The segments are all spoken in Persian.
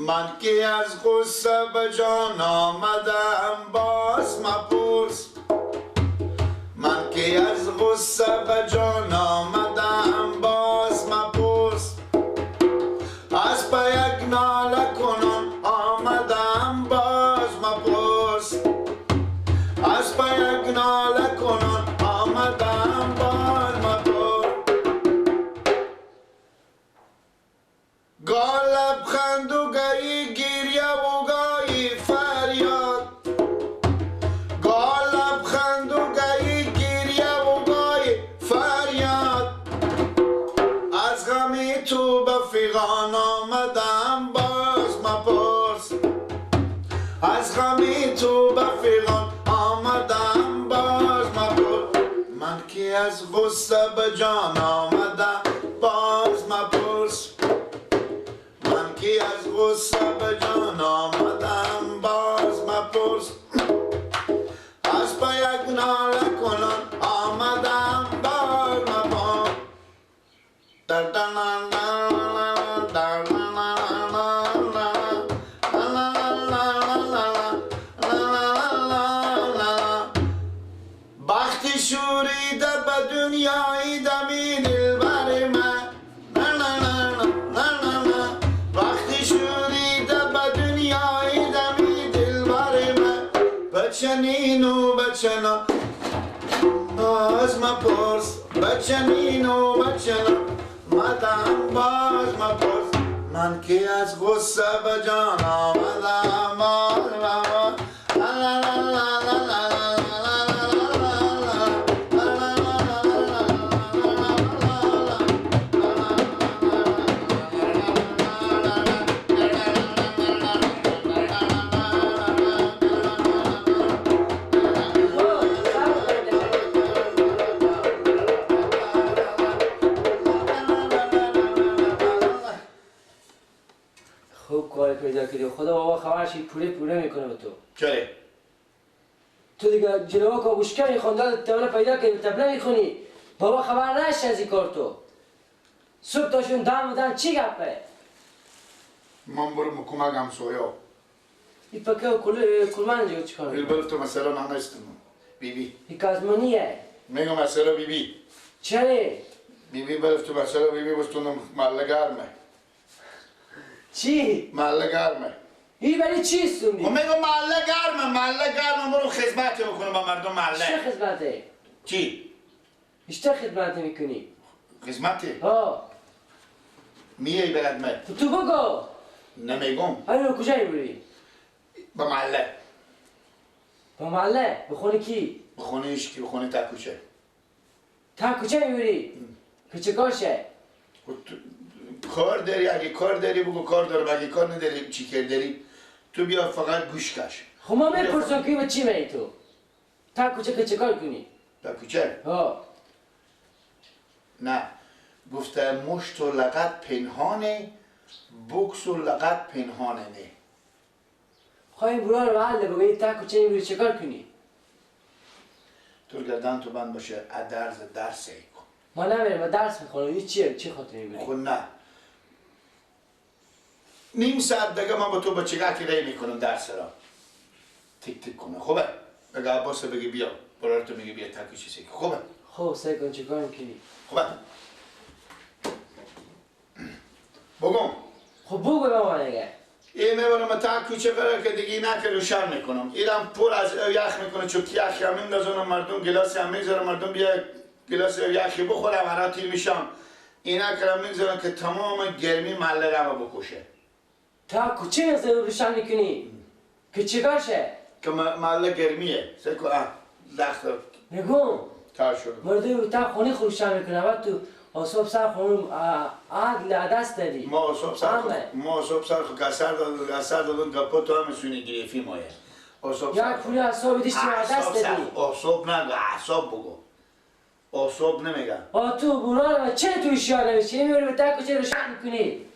من که از غصه به جان آمدم باز مپرس، من که از غصه به جان آمدم باز مپرس، از پی یک ناله کنان آمدم باز مپرس، از پی یک ناله کنان آمدم باز مپرس. گاه لبخند و گهی گریه و گاهی فریاد، گاه لبخند و گهی گریه و گاهی فریاد، از غم تو به فغان آمدم باز مپرس، از غم تو به فغان آمدم باز مپرس. من که از غصه به جان آمدم باز مپرس، من که از غصه به جان آمدم باز مپرس، از پی یک ناله کنان آمدم باز مپرس. در در نا نا نا در نا نا نا نا نا نا نا نا نا. بخت شوریده به دنیای دمی دلبر من، نا نا نا نا نا نا، وقتی شوریده به دنیای دمی دلبر من، بچنین و بچنا باز مپرس، بچنین و بچنا مدام باز مپرس. من که از غصه به جان آمدم باز مپرس. لا لا لا لا لا لا خوب کار پیدا کردی. خدا بابا خبرش پوره پوره میکنه به تو. چرا؟ تو دیگه جلوه کابوشکر میخوندن تبله پیدا کردی تبله میخونی. بابا خبر نداشت از این کار تو. صبح تاشون دم دم چی گپه؟ من برم کمک همسایه. این پکه و کلمن دیگه چیکار میکنی؟ بل تو مثلا ننستم بی بی. این کازمانیه. میگم مثلا بی بی. چرا؟ بی بی بل تو مثلا بی بی بستونم محله گرمه. چی؟ محله گرمه. این برای چی استوندی؟ میگم محله گرمه، محله گرمه، برو خدمت بکنم با مردم محله. چه خدمته؟ چی؟ چه خدمت میکنی؟ خدمتی؟ ها. میای بلد من. تو بگو. نمیگم. آره کجا میبری؟ به محله. به محله؟ به خونه کی؟ به خونه هیچ کی، به خونه تا کوچه. تا کوچه میبری؟ که چه کارشه؟ کار داری، اگه کار داری بگو کار دارم، اگه کار نداری چی کار داری؟ تو بیا فقط گوش کش. خب ما میپرسم که به چی میری تو؟ تا کوچه که چه کار کنی؟ تا کوچه؟ ها. نه، گفته مشت و لغت پنهانه، بکس و لغت پنهانه نه. خب این برو رو حل بگو، تا کوچه میری چه کار کنی؟ تو گردن تو بند باشه، درس درس ای کن. ما نمیرم، ما درس میخونم. این چیه؟ چی خاطر میبری؟ خب نه. نیم ساعت دیگه من با تو با چگاکی ری میکنم درس را. تک تک کنه. خوبه؟ بگه عباس بگی بیا. برار تو میگه بیا تا کوچه سیک. خوبه؟ خب سعی کن چیکار میکنی؟ خوبه؟ بگم. خب بگو به من دیگه. این میبرم تا کوچه قرار که دیگه اینا که روشن میکنم. اینم پر از یخ میکنه، چون یخ هم میندازن مردم، گلاس هم میذارن مردم بیا گلاس یخی بخورم هرا تیر میشم. اینا کرم میگذارن که تمام گرمی محله رو بکشه. تا کوچه میزنی روشن میکنی که چیکار شه؟ که محله گرمیه. سکو لخت میگم تا شد. مردم تا خونه روشن میکنه، بعد تو آسوب سر خونم عدل دست دادی. ما آسوب سر ما آسوب سر خو کسر داد، کسر دادن گپو تو هم سونی گرفی مایه. آسوب یا پول اعصاب دیش دست دادی. آسوب نه، اعصاب بگو. آسوب نمیگم. آ تو برو چه تو اشاره نمیشی؟ میبری به تا کوچه روشن میکنی.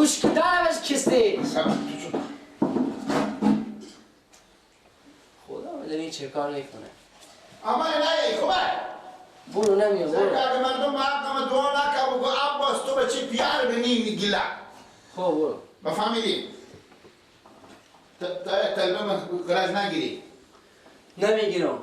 کابوش که دارم از کسته. خدا میدونه چه کار میکنه. اما نه خوبه. برو نمیام برو. اگه مردم مردم دعا نکن بگو عباس تو به چی پیار بینی گیلا. خب برو. بفهمیدی؟ تا تلبه گراز نگیری. نمیگیرم.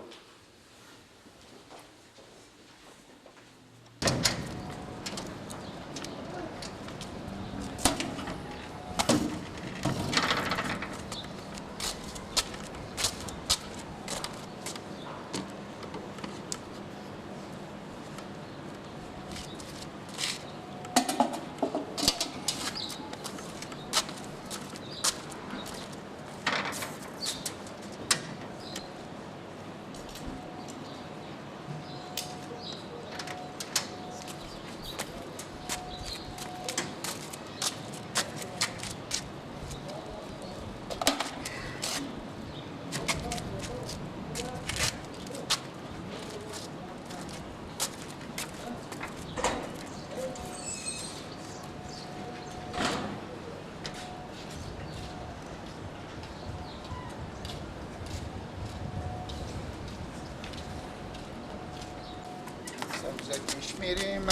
میریم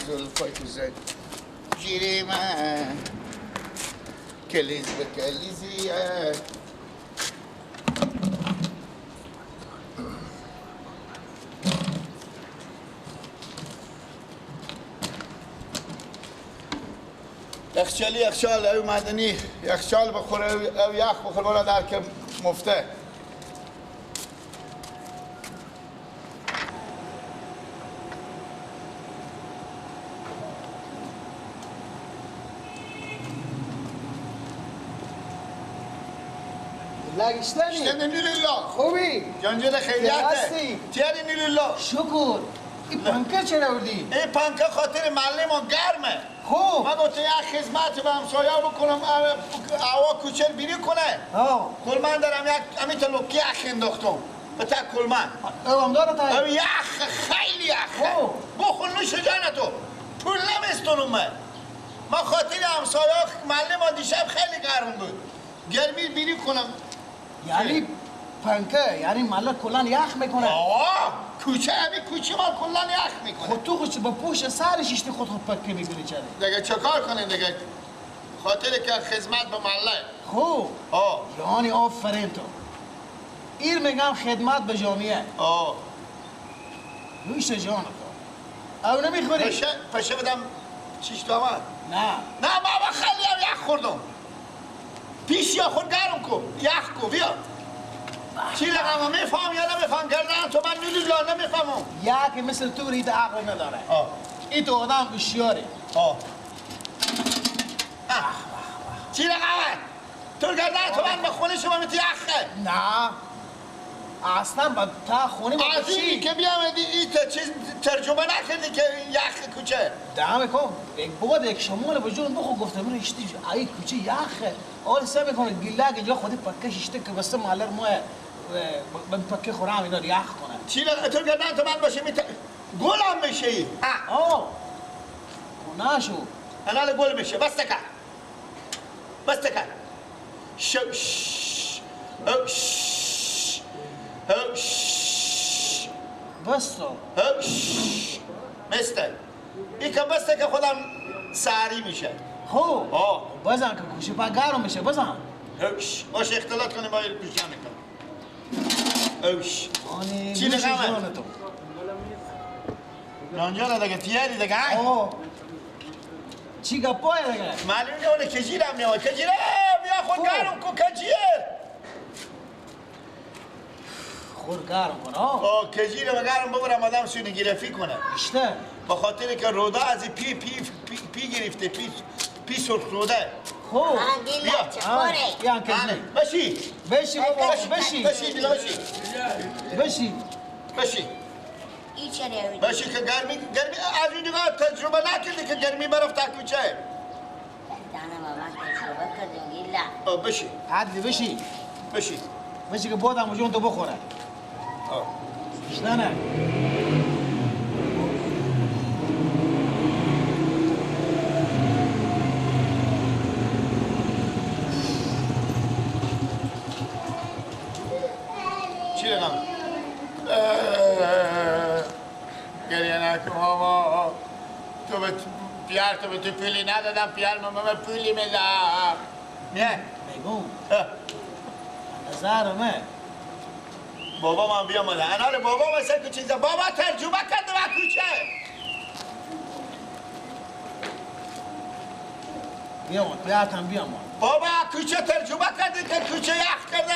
زلفای تو زد گیریم کلیز به کلیزیه. یخچالی یخچال او مدنی یخچال بخور او یخ بخور برادر که مفته. لگشتنی نیلولا خوبی؟ جانجر خیریته تیاری نیلولا شکر. این پنکه چرا آوردی؟ این پنکه خاطر معلم گرمه. خوب من گفتم یک خدمت به همسایه بکنم هوا کوچر بیری کنه. کلمن دارم یک همین تا لوکی یخ انداختم به تک کلمن اوام داره تا او یخ خیلی یخه بخون نوش جان تو پول نمیستونم. من خاطر همسایه معلم دیشب خیلی گرم بود گرمی بیری کنم. یعنی پنکه یعنی مالا کلان یخ میکنه. آه کوچه همین کوچه مال کلان یخ میکنه. خود تو خوش با پوش سرش اشتی خود پنکه میکنی چرا؟ دیگه چه کار کنیم دیگه؟ خاطر که خدمت به مله. خوب. آه یعنی آفرین تو. ایر میگم خدمت به جامعه. آه نوش جان تو. او نمیخوری؟ پشه پشه بدم چیش تومن؟ نه نه بابا خیلی هم یخ خوردم. پیش یا خود گرم کو یخ کو بیا. چی رقم میفهم یا نمیفهم گردن تو من نیلولا نمیفهمم. یک مثل تو رید عقل نداره. این تو آدم هوشیاره. چی رقمه تو گردن تو من به خونه شما میتی یخه. نه اصلا با تا خونه ما از اینی که بیامدی این چیز ترجمه نکردی که یخ کوچه دمه کن یک بود یک شمال به جون بخو گفتم من اشتی ای کوچه یخه آل سه میکنه گیلک اینجا خودی پکه ششته که بسته مالر ما من پکه خورم اینا یخ کنه. چی تو گردن تو من باشه میت گلم میشه ای. آه نشو انا گل میشه. بس تکن بس تکن ش ش ش بس تو مثل این که بسته که خودم ساری میشه. خب بزن که کوچه پا گرم میشه بزن. باشه اختلاط کنیم با کوچه میکنم. چی رقمه؟ نانجا دیگه تیاری دیگه. چی گپای دیگه؟ معلومه اونه کجیرم میاد کجیره بیا خود گرم کو کجیه خور گرم کنه. آه کجیره و گرم ببرم آدم سونی گرفی کنه. اشته به خاطر که روده از پی پی پی, پی گرفته پی پی سرخ روده. خب بیا بشی بشی بابا بشی بشی بشی بشی بشی بشی که گرمی گرمی از این دیگه تجربه نکردی که گرمی برفت تا کوچه. بشی عدلی بشی بشی بشی که بادم جون تو بخوره. نه نه تو به پیار تو به تو پولی ندادم، پیار من به پولی میدم. نه میگم نظر من بابا من بیام انار بابا مثل چیزا بابا ترجمه کرده و کوچه بیام پیارتم بیام. بابا کوچه ترجمه کرده که کوچه یخ کرده.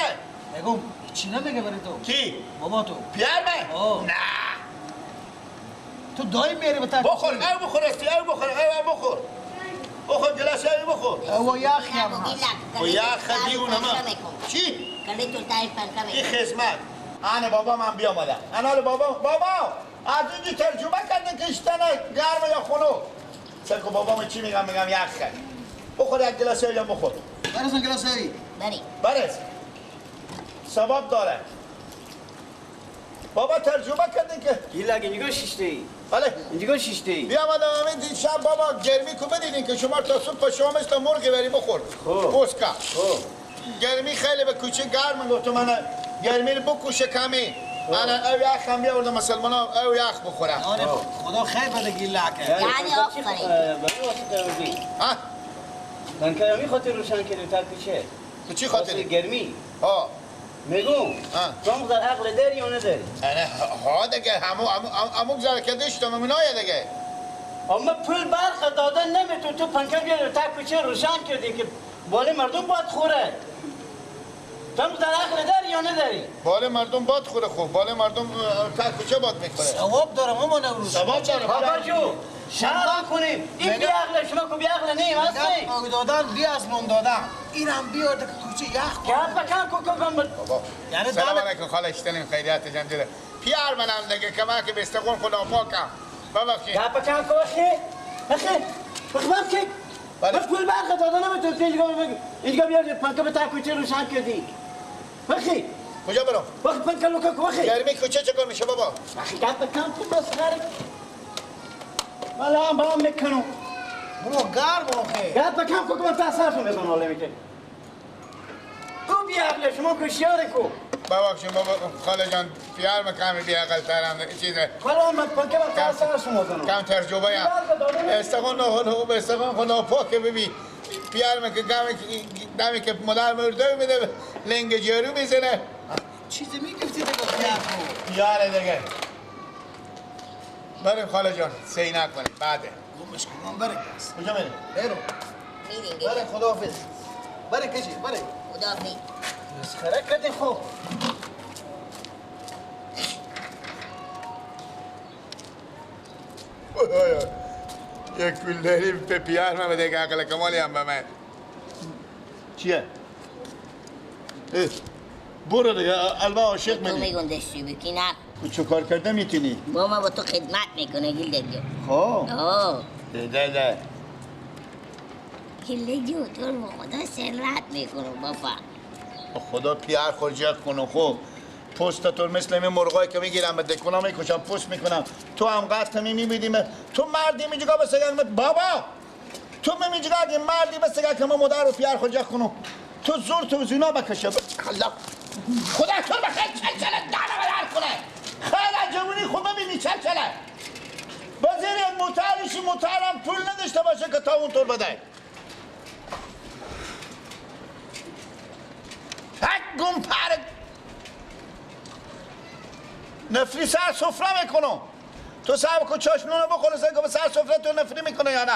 میگم چی نمیگه برای تو؟ کی؟ بابا تو. پیار من؟ نه تو دایی میری به بخور، او بخور استی، او بخور، او بخور. بخور گلاس او بخور. او یخ هم هست. و یخ دیونه ما. چی؟ این خدمت. آن بابا من بیامدم. انال بابا بابا از اینجا ترجمه کرده کشتن گرم یا خنک. سکو بابا من چی میگم؟ میگم یخ. بخور یک گلاس یا بخور. برس اون گلاس ای. بری. برس. ثواب داره. بابا ترجمه کردن که گیلاگ اینجا شیشته ای. بله اینجا شیشته ای. بیامدم همین شب بابا گرمی کو بدیدین که شما تا صبح شما مثل مرغ بری بخور. خب. بوسکا. خب. گرمی خیلی به کوچه گرم گفت من گرمی رو بکشه کمی. من او یخ هم بیاوردم مسلمانا او یخ بخورم. آره خدا خیر بده گیلاک. یعنی آفرین. برای واسطه روزی. ها؟ تنکه خاطر روشن کردی تا کوچه. تو چی خاطری؟ گرمی. ها. میگم تو هم در عقل داری یا نداری؟ نه ها دیگه همو گذاره که داشتم امونایه دیگه. اما پول برق دادن نمیتون تو پنکه بیاری تا کوچه روشن کردی که بالای مردم باد خوره. تو هم در عقل داری یا نداری؟ بالای مردم باد خوره. خوب بالای مردم تا کوچه باد میخوره. ثواب دارم اما نوروز. ثواب دارم بابا جو شرم کنیم این بی عقل شما کو بی عقل نیم هستی؟ آگ دادن بی از من دادن اینم بیاد که کوچه یخ کم کم کو کم بابا. یعنی سلام علیکم خاله اشتنیم خیریت جنجره پیار منم دیگه که من که بستقون خدا پاکم ببخشید. کم کم کو اخی اخی بخوام که بس پول برق دادن نمیتونی اینجا بیاد پنکه به تا کوچه روشن کردی. اخی کجا برم؟ وقت پنکه لوکا کو اخی گرمی کوچه چکار میشه بابا؟ اخی کم کم کو مسخره والا هم با هم میکنم. برو گرم آخه. گرم بکم کو که من تاثیرشون بزن حاله میکنه. کو بیعقله شما کشیاره کو. ببخشید بابا خاله جان پیار مکامی بیعقل ترم چیزه. خاله من پنکه من تاثیرشون بزنم. کم تجربه ام. استقان نه استقان خدا پاک ببین. پیار من که دمی که مادر مرده میده لنگ جارو میزنه. چیزی میگفتی دیگه پیار کو. پیاره دیگه. بریم خاله جان سی نکنیم بعده. گمش کن بریم. کجا میریم؟ برو. میریم. بریم خداحافظ. بریم کجی بریم. خداحافظ. مسخره کردی خب. یک پول داری به پیار من بده که عقل کمالی هم به من. چیه؟ برو دیگه البا عاشق منی. تو میگم دستی بکی نه. چه کار کرده میتونی؟ با ما با تو خدمت میکنه گیلده جو. خب. آه. ده ده. گیلده جو تو رو خدا سرعت میکنه بابا. خدا پیار خورجه کنه خب. پوست تو مثل می مرغایی که میگیرم به دکونا میکشم پوست میکنم. تو هم قصد میمیدیم. تو مردی میجگا به سگم بابا. تو میجگا اگه مردی به سگم که ما مادر رو پیار خورجه کنم. تو زور تو زینا بکشه. الله. خدا تو بخیر چل چل دهنم در کنه. خیلی جوونی خود ببینی چل چله. بزیر متعرشی متعرم پول نداشته باشه که تا اونطور بده. حق گم پر نفری سر سفره میکنم. تو سر بکن چشم نونو بخوره سر که سر سفره تو نفری میکنه یا نه؟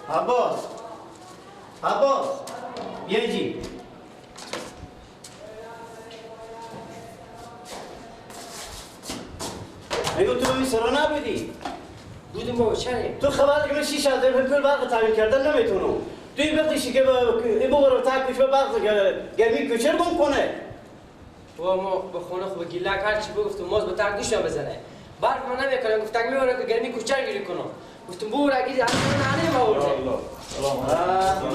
عباس عباس بیا اینجی. میگم تو ببین سرا نبودی؟ بودم بابا چرا؟ تو خبر که من 6 هزار پول برق تعمیر کردن نمیتونم. تو این وقتی که این بابا رو تک کوچه برق گرمی کوچه رو گم کنه. بابا ما به خونه خوب گیلک هر چی بگفتم ماز به تک گوشم بزنه. برق من نمیکنم گفت تک میبرم که گرمی کوچه رو گیری کنم. گفتم بابا اگه همین نه آورده. سلام علیکم.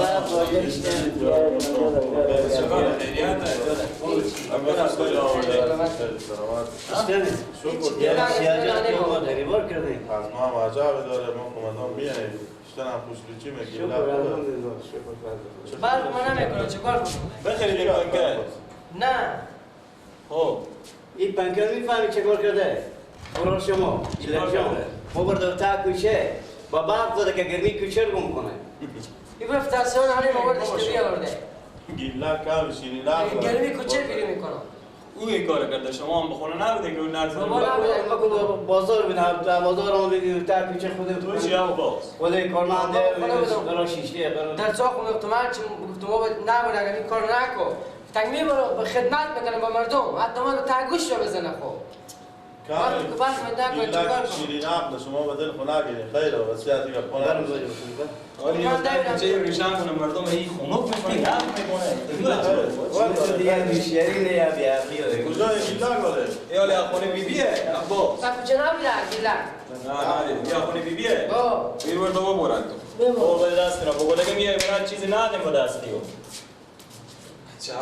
از ما هم عجب داره ما کمدان بیانیم شتنم خوش چی میگی؟ شکر الحمدلله شکر. برق ما نمیکنه چیکار کنم؟ بخرید پنکه. نه. خب این پنکه میفهمی چیکار کرده؟ برو شما جان ما برد تا کوچه با برق داده که گرمی کوچه رو گم کنه. این برف ترسیان همه موردش تبیه آورده. گیلا کم شیرین نخور. گرمی کوچه پیری میکنم. او این کار کرده شما هم بخونه نبوده که اون نرسه. ما بازار بودم بازار آمدیم تا کوچه خود تو چی هم باز؟ خود کارمنده برای شیشه در چاق خونه گفتم هرچی گفتم ما نبود اگر این کار نکن. تنگ میبرم به خدمت میکنم با مردم حتی من رو تگوش رو بزنه خب. وقتی که برق نکنه چیکار کنم؟ شیرین عقل شما به دل خونه گیرین خیلی وصیتی که خونه آره یه کوچه روشن کنه مردم این خنک میکنه یخ میکنه دیگه بیشتری نه یا بیعقلی کجا گیلا گله یاله خونه بیبیه عباس کوچه نبوده گیلا نه نه یا خونه بیبیه بیر بر تو ببرن تو بابا دست نه بابا دیگه میای برات چیزی ندیم با دستیو چا